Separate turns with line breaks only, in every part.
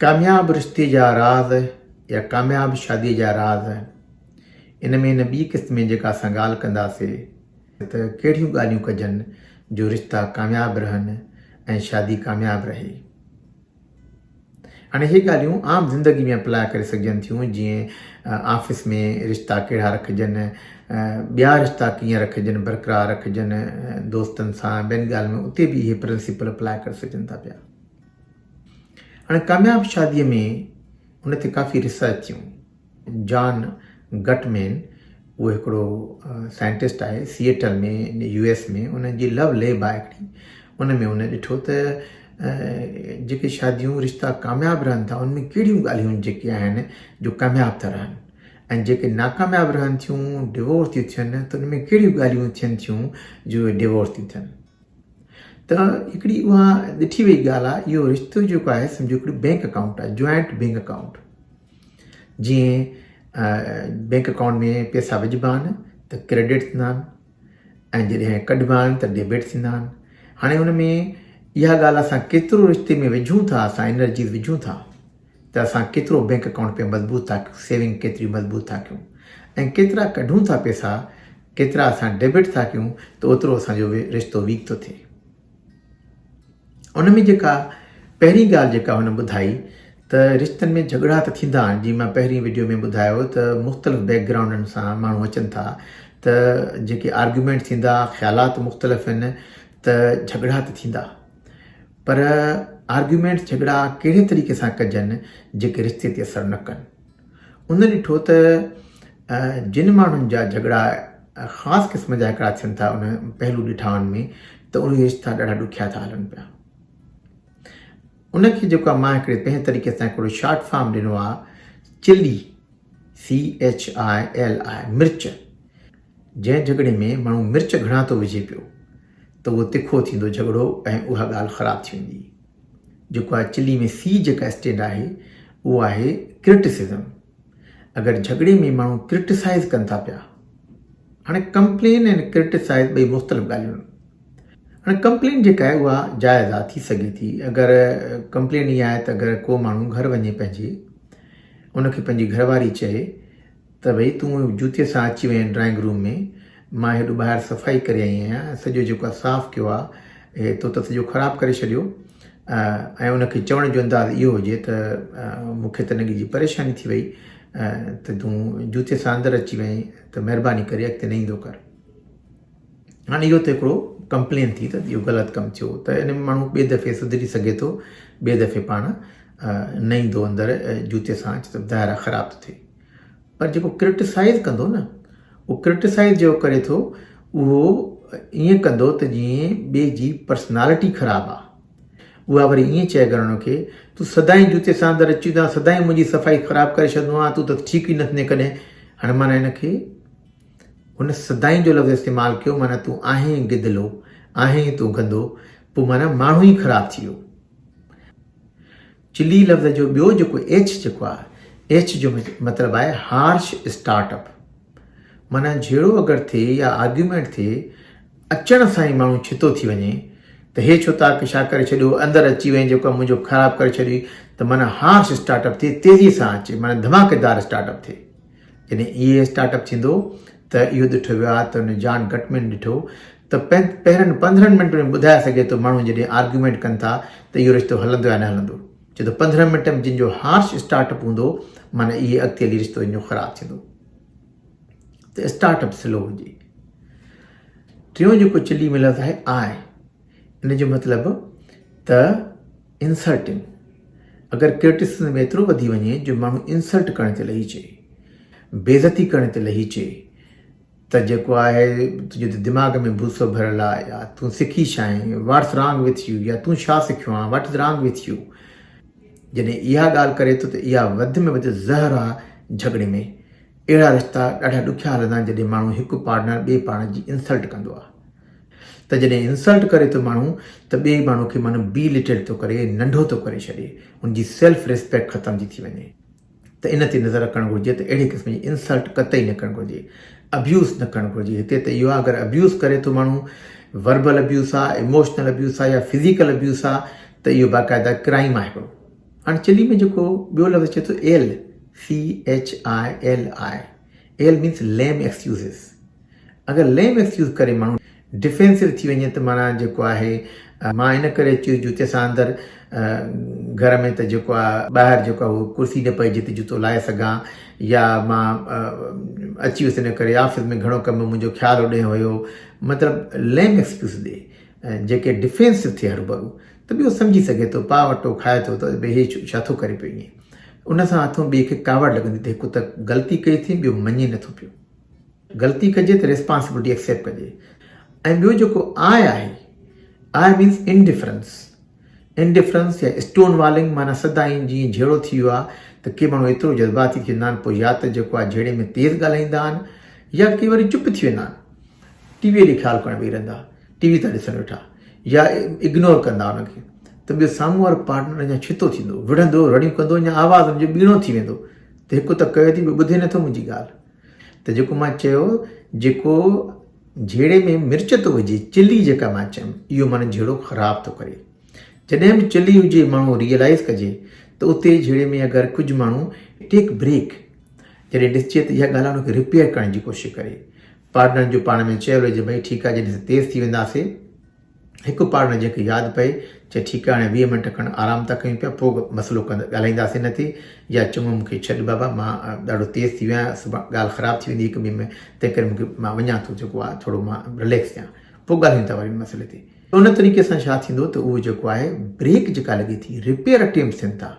ڪامياب رشتي جا راز يا ڪامياب شادي جا راز ان ۾ هن ٻي قسط ۾ جيڪا اسان ڳالهه ڪنداسي ته ڪهڙيون ڳالهيون ڪجن جو رشتا ڪامياب رهن ۽ شادي ڪامياب رهي. هاڻي هي ڳالهيون عام زندگي ۾ اپلاء ڪري سگهجن ٿيون جيئن آفيس ۾ رشتا ڪهڙا رکجن، ٻيا رشتا ڪيئن رکجن، برقرار رکجن، دوستن سان ٻين ڳالهين ۾ اتي به اهي پرنسپل اپلاء ڪري سگهجن ٿا پيا. هاڻي ڪامياب شادي ۾ ان تي ڪافي ريسرچ ٿيون. جان گٽمين اهو هڪڙو سائنٽسٽ آهي سيئٽل ۾ يو ايس ۾ ان جي لو ليب آهي هڪڙي ان ۾ ان ڏٺو ته جيڪي شاديون رشتا ڪامياب رهن ٿا ان ۾ ڪهڙيون ڳالهيون جيڪي آهن جو ڪامياب ٿا رهن ۽ جيڪي ناڪامياب رهن ٿيون ڊوورس ٿيون ٿين ته ان ۾ ڪهڙيون ڳالهيون ٿين ٿيون جو اهي ڊوورس ٿيون ٿين ته هڪڙي اها ڏٺي وئي ڳالهه آهي اهو رشتو جيڪو آهي سمجهو هڪڙي بينڪ اڪائونٽ آهي جوائنٽ بينڪ اڪائونٽ جيئن بينڪ اڪائونٽ ۾ پيسا وجهبا آهن ته ڪريڊٽ ٿيندا آهن ۽ جڏهن ڪڍبا آهن ته ڊيبٽ ٿيندا آهن هاڻي ان ۾ اها ڳالهه اسان ڪيترو رشتي ۾ وجهون ٿا اسان انرجيز وجهون ٿا ته اسان ڪيترو بينڪ اڪائونٽ پي مضبوط ٿا ڪيون سيونگ ڪيتري مضبوط ٿا ڪيون ۽ ڪيترا ڪڍون ٿا پيسا ڪيترا اسان ڊيبٽ ٿا ڪيون ته اوترو اسان جو رشتو ويڪ ٿو ٿئي ان ۾ جيڪا پهرين ڳالهه جيڪا هن ٻڌائي ته رشتن ۾ جهڳڙا ته ٿيندا آهن جيئن مان پهرين وڊيو ۾ ٻڌايو ته مختلف بيڪ گرائونڊن سان ماڻهو اچن ٿا ته جيڪي آرگيومينٽ ٿيندا خيالات مختلف آهن ته جهڳڙا ته ٿيندا پر آرگيومينٽ جهڳڙا ڪهڙي طريقي سان ڪجن جيڪي رشتي تي اثر نه ڪن ان ڏٺو ته جن ماڻهن جا جهڳڙا خاص قسم جا هڪڙا ٿين ٿا ان پهلو ڏٺا ان ۾ ته اهي رشتا ڏاڍا ڏکيا ٿا هلن پيا. ان کي جيڪو مان هڪڙي پنهنجي طريقي سان هڪڙو شارٽ فارم ڏنو آ چلي CHILI مرچ جنهن جهڳڙي ۾ ماڻهو مرچ گهڻا ٿو وجهي پيو ته اهو تکو ٿيندو جهڳڙو ۽ اها ڳالهه خراب ٿي ويندي. جيڪو آهي چلي ۾ سي جيڪا اسٽينڊ آهي اهو آهي ڪرٽسزم اگر جهڳڙي ۾ ماڻهو ڪرٽسائز ڪن ٿا پيا هاڻي ڪمپلين ۽ ڪرٽسائز ٻئي مختلف ڳالهيون هاڻي ڪمپلين جيڪا آهي اها جائز آهي ٿي سگهي ٿي اگر ڪمپلين اها آهي ته اگر ڪو ماڻهو گهر وڃي پنهنجي ان کي پنهنجي گهر واري چئي ته ڀئي تون جوتي سان اچي وئين ڊرائنگ روم ۾، مان هيڏو ٻاهر صفائي ڪري آئي آهيان، سڄو جيڪو آهي صاف ڪيو آهي، هي تو ته سڄو خراب ڪري ڇڏيو ۽ ان کي چوڻ جو انداز اهو هجي ته مون کي ته ننگي جي پريشاني ٿي وئي ته تون جوتي سان اندر اچي وئين ته مهرباني ڪري اڳتي نه ايندو ڪر. هاڻي اهو ته هڪڙو ڪمپلين ٿي ته اهو غلط ڪم ٿيو ته ان ۾ ماڻهو ٻئي دفعي سڌري سگهي ٿو، ٻئي دفعي پاڻ نه ايندو اندر جوتي سان ته ظاهر آهي خراب ٿو ٿئي. پر جيڪو ڪرٽيسائز ڪندو نه اهو ڪرٽيسائز جيڪو ڪري ٿو اهو ائين ڪندو ته جيئن ٻئي جي پرسنالٽي خراب آ اها وري ائين چئي اگر ان کي تون سدائين جوتي سان اندر اچي ويندو آهين سدائين منهنجي صفائي خراب ڪري ڇڏندو آهين تون ته ٺيڪ ئي نه ٿيندين ڪڏهن هاڻي معنيٰ هن کي هن سدائين جو لفظ استعمال ڪيو معنيٰ تون آهين گدلو آهين تون گندو پوء معنيٰ ماڻهو ئي خراب ٿي ويو چلي لفظ جو ٻيو جيڪو ايڇ جيڪو آهي ايڇ جو مطلب آهي هارش اسٽارٽ اپ معنيٰ جهيڙو اگر ٿئي يا آرگيومينٽ ٿئي اچڻ سان ئي ماڻهو ڇتو ٿي وڃي ته هي ڇو تاڪ ڇا ڪري ڇڏيو اندر اچي وئين جيڪو منهنجو خراب ڪري ڇڏيو ته معنيٰ هارش اسٽارٽ اپ ٿئي تيزي سان اچي معنيٰ ڌماڪيدار اسٽارٽ اپ ٿئي جڏهن اهي اسٽارٽ اپ ٿيندو ته اهو ڏٺو ويو آهي ته ان جان گٽمين ڏٺو ته پهرين 15 منٽن ۾ ٻڌائي سگهي ٿو ماڻهو جڏهن آرگيومينٽ ڪن ٿا ته اهو رشتو هلندو يا نه هلندو ڇو ته 15 منٽ ۾ جن جو هارش اسٽارٽ اپ هوندو معنيٰ اهي اڳتي هلي رشتو ان جو خراب ٿيندو ته اسٽارٽ اپ سلو هجي. ٽيون جيڪو چلي ۾ لفظ آهي آء ان جو مطلب ته انسلٽنگ اگر ڪرٽيسزم ايترو وڌي وڃي جو ماڻهو انسلٽ ڪرڻ تي لهي اچي بيعزتي ڪرڻ تي لهي اچي ته جيڪو آهي تنهنجي ته دماغ ۾ ڀوسو ڀريل آهي يا تون سکي ڇا آهين واٽس رانگ وٿ يو يا تون ڇا سکيو آهين واٽ از رانگ وٿ يو جڏهن اها ڳالهه ڪري ٿو ته اها وڌ ۾ وڌ زهر آهي جهڳڙي ۾ اهڙا رشتا ڏاڍا ڏکيا هلندا آهن جڏهن ماڻهو هڪ پارٽنر ٻئي پارٽنر جي انسلٽ ڪندو آهي ته جڏهن انسلٽ ڪري ٿو ماڻهو ته ٻئي ماڻهو کي معنيٰ بي لٽل ٿو ڪري ننڍو ٿو ڪري ڇڏي ان جي سيلف ريسپيڪٽ ختم ٿي ٿي وڃي ته ان تي نظر رکڻ گهرجي ته اهڙي قسم جي انسلٽ قطعي نه ڪرڻ گهرجي ابيوز نه ڪرڻ گهرجي هتي ته اهو آهي اگر ابيوز ڪري ٿو ماڻهو وربل ابيوز آهي اموشنل ابيوز آهي يا فزيڪل ابيوز آهي ته اهو باقاعده ڪرائيم آهي هڪڙو. هاڻي چلي ۾ جيڪو ٻيو لفظ اچي ٿو L, C H I L I، L means lame excuses. اگر ليم ايڪسڪيوز ڪري ماڻهو ڊفينسو ٿي وڃي ته معنيٰ جيڪو آهي مان ان ڪري اچي ويس جوتي سان اندر گهر ۾ ته جيڪو آهي ٻاهر جيڪو آهي اهو ڪرسي نه پئي جتي جوتو لاهي سگهان يا مان اچي ويس ان ڪري آفيس ۾ گهڻو ڪم منهنجو خيال اوڏي هيو مطلب ليم ايڪسڪيوز ڏي جيڪي ڊفينسو ٿئي هروڀرو ته ٻيو سمجهي سگهي ٿو پاء وٽو کائي ٿو ته ڀئي هي ڇا ٿو ڪري پيو ائين ان سان هٿون ٻئي کي ڪاوڙ لڳندي ته هڪ ته غلطي ڪئي اٿئي ٻيو مڃي نٿو پيو. غلطي ڪجي ته ريسپانسبلٽي ايڪسيپٽ ڪجي ۽ ٻيو جيڪو آء آهي آء مينس انڊفرنس انڊفرنس يا اسٽون والنگ معنيٰ سدائين جيئن جهيڙو ٿي ويو آهي ته ڪي ماڻهو ايترو جذباتي ٿي ويندا آهن پوء يا ته جيڪو آهي جهيڙي ۾ تيز ڳالهائيندا آهن يا ڪي وري چپ ٿي ويندا آهن ٽي وي ڏي خيال ڪرڻ ويهي رهندا ٽي وي ٿا ڏسن ويٺا يا اگنور ڪندا ان کي ته ٻيو سامهون وارو پارٽنر اڃا ڇتو ٿيندو وڙهندو رڙيون ڪندو اڃا آواز ان جو ٻيڻو ٿي ويندو ته هڪ ته ڪيو ٿي ٻيو ٻڌي نٿو منهنجي ڳالهه ته جيڪو مان چيو جيڪو جهيڙي ۾ مرچ ٿو وجهي چلي جيڪا مان چيم اهو معنی جهيڙو خراب ٿو ڪري جڏهن به چلي هجي ماڻهو ريئلائز ڪجي ته اتي جهيڙي ۾ اگر ڪجهه ماڻهو ٽيڪ بريڪ جڏهن ڏسجي ته اها ڳالهه ان کي رپيئر ڪرڻ جي ڪوشش ڪري پارٽنرن جو پاڻ ۾ چيل هجي ڀئي ٺيڪ آهي جڏهن اسين تيز ٿي وينداسي هڪ پارٽنر جنهن کي ياد پئي چئي ٺيڪ آهي هاڻي 20 منٽ کن آرام ٿا ڪيون پيا پوء مسئلو ڪند ڳالهائينداسين نه ٿي يا چڱو مون کي ڇڏ بابا مان ڏاڍو تيز ٿي ويو آهيان سڀاڻ ڳالهه خراب ٿي ويندي هڪ ٻئي ۾ تنهن ڪري مون کي مان وڃان ٿو جيڪو آهي ٿورو مان رليڪس ٿيان پوء ڳالهايون ٿا وري مسئلي تي ان طريقي سان ڇا ٿيندو ته اهو جيڪو آهي بريڪ جيڪا لڳي ٿي رپيئر اٽيمپٽ ٿين ٿا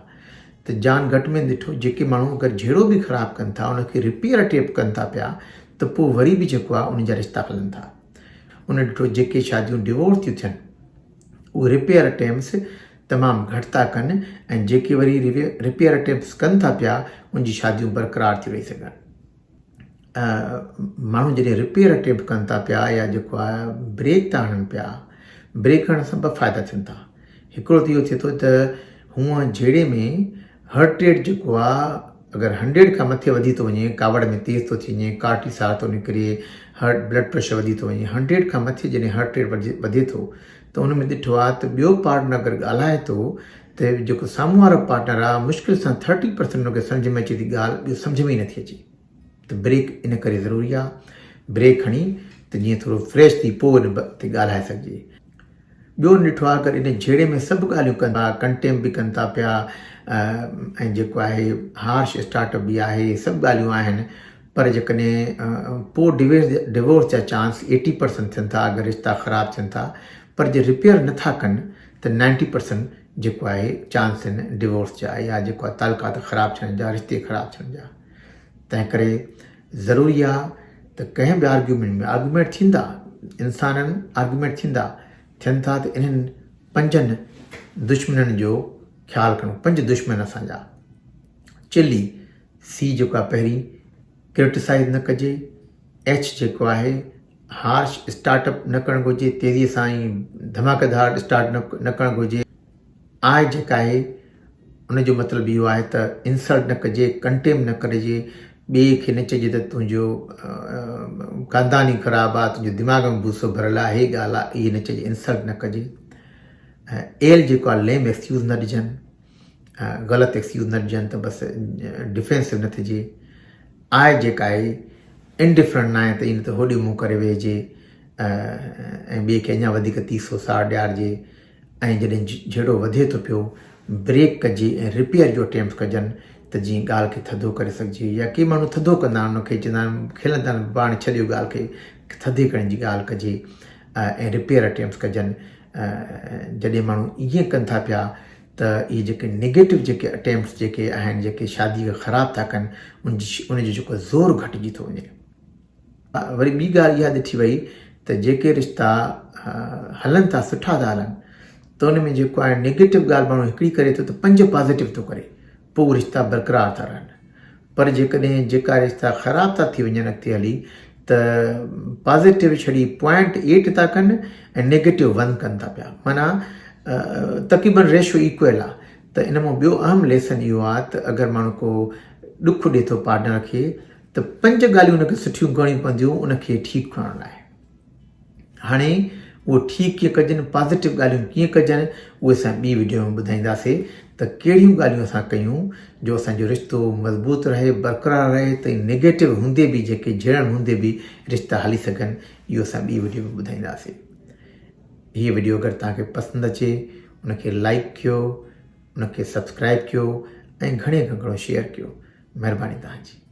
ته جان گٽ مين ڏٺو جيڪي ماڻهو اگر جهيڙو به خراب ڪن ٿا ان کي رپيئر اٽيمپٽ ڪن ٿا پيا ته پوء وري به جيڪو آهي انهن جا رشتا هلن ٿا ان ڏٺو جيڪي شاديون ڊيوورس ٿيون ٿين اهي رپيئر اٽيمپس تمام گهٽ ٿا ڪن ۽ جيڪي وري رپيئر اٽيمپس ڪن ٿا پيا ان جي شاديون برقرار ٿيون رهي سگهن. ماڻهو جڏهن رپيئر اٽيمپٽ ڪن ٿا پيا يا جيڪو آهي بريڪ ٿا هڻن پيا بريڪ هڻڻ سان ٻه فائدا ٿين ٿا هڪڙو ته اهو ٿئي ٿو ته هونء جهيڙي ۾ هرٽ ريٽ جيڪو آ اگر هنڊريڊ کان مٿي وڌي ٿو وڃي ڪاوڙ ۾ تيز ٿو ٿي وڃي ڪارٽي سار ٿو نڪري هرٽ بلڊ پريشر وڌي ٿو وڃي هنڊريڊ کان مٿي جڏهن هرٽ ريٽ وڌي ٿو ته ان ۾ ڏٺو آ ته ٻيو پارٽنر اگر ڳالهائي ٿو ته جيڪو سامهون وارو پارٽنر آ مشڪل سان ٿرٽي پرسنٽ ان کي سمجهه ۾ اچي ٿي ڳالهه ٻيو سمجهه ۾ ئي نٿي اچي ته بريڪ ان ڪري ضروري آ بريڪ کڻي ته جيئن ٿورو فريش ٿي پوء ان تي ڳالهائي سگهجي. ٻيو ڏٺو آهي اگر ان جهيڙي ۾ سڀ ڳالهيون ڪن ٿا ڪنٽيم به ڪن ٿا پيا ۽ جيڪو آهي هارش اسٽارٽ اپ به آهي سڀ ڳالهيون آهن پر جيڪڏهن پوء ڊيورس جا چانس ايٽي پرسنٽ ٿين ٿا اگر رشتا خراب ٿين ٿا پر جي رپيئر نٿا ڪن ته نائنٽي پرسنٽ جيڪو آهي چانس آهن ڊيورس جا يا جيڪو آهي تعلقات خراب ٿيڻ جا رشتي خراب ٿيڻ جا تنهن ڪري ضروري آ ته ڪنهن به آرگيومينٽ ۾ آرگيومينٽ ٿيندا انسانن آرگيومينٽ ٿيندا ٿين ٿا ته انهن پنجن دشمنن جو خيال ڪرڻو پنج دشمن اسان جا چلي سي جيڪو آ پهرين ڪرٽيسائز نه ڪجي ايڇ جيڪو آهي هارش اسٽارٽ اپ نه ڪرڻ گهرجي تيزي سان ئي ڌماڪيدار اسٽارٽ نه ڪرڻ گهرجي آء جيڪا آهي ان جو مطلب اهو آهي ته انسلٽ نه ڪجي، ڪنٽيم نه ڪرجي، ٻئي کي نه چئجي ته تنهنجو خاندان ئي خراب آهي، تنهنجو دماغ ۾ ڀوسو ڀريل آهي، هي ڳالهه آهي، اهي نه چئجي، انسلٽ نه ڪجي. ايل جيڪو آهي ليم ايڪسڪيوز نه ڏجن، غلط ايڪسڪيوز نه ڏجن ته بس ڊفينسو نه ٿجي. آء جيڪا آهي انڊفرنٽ ناهي ته ائين ته هوڏي منهن ڪري ويهجي ۽ ٻئي کي اڃا وڌيڪ تيسو ساڙ ڏيارجي. ۽ جڏهن جهيڙو وڌي ٿو پيو بريڪ ڪجي ۽ رپيئر جو اٽيمپٽ ڪجن ته جيئن ڳالهه کي ٿڌو ڪري سگهجي يا ڪي ماڻهو ٿڌو ڪندا آهن ان کي چوندا آهن کلندا آهن پاڻ ڇڏيو ڳالهه کي ٿڌي ڪرڻ جي ڳالهه ڪجي ۽ رپيئر اٽيمپٽ ڪجن جڏهن ماڻهو ائين ڪن ٿا پيا ته اهي جيڪي نيگيٽو جيڪي اٽيمپٽس جيڪي آهن جيڪي شادي کي خراب ٿا ڪن ان جي ان جو جيڪو زور گهٽجي ٿو وڃي. وري ٻي ڳالهه اها ڏٺي وئي ته جيڪي رشتا هلن ٿا سٺا ٿا هلن ته ان ۾ جيڪو آهي نيگيٽو ڳالهه ماڻهو هڪڙي ڪري ٿو ته پنج پازيٽو ٿو ڪري پوء اهي رشتا برقرار ٿا رهن پر جيڪڏهن جيڪا رشتا خراب ٿا ٿي وڃن اڳتي هلي ته پازيٽو ڇڏي پوائنٽ ايٽ ٿا ڪن ۽ نيگيٽو ون ڪن ٿا پيا معنيٰ تقريبن ريشو ايڪول آهي ته ان مان ٻيو اهم ليسن اهو آهي ته اگر ماڻهو ڪو ڏک ڏي ٿو پارٽنر کي ته پنج ڳالهيون ان کي سٺيون ڪرڻيون پونديون ان کي ٺيڪ ڪرڻ لاء. هاڻي اهو ٺيڪ ڪيئن ڪجن، پازيٽو ڳالهيون ڪيئن ڪجن، اهي اسان ٻي وڊيو ۾ ٻڌائينداسي ته ڪهڙيون ڳالهيون اسان ڪيون جو اسان جو رشتو مضبوط رهي، برقرار رهي ته نيگيٽو هوندي به جيڪي جهيڙن هوندي به رشتا هلي سگهن، اهو اسان ٻي وڊيو ۾ ٻڌائينداسي. هيء وڊيو اگر توهان کي پسند اچي ان کي لائيڪ ڪيو، ان کي سبسڪرائيب ڪيو ۽ گهڻي کان گهڻو شيئر ڪيو. مهرباني توهان جي.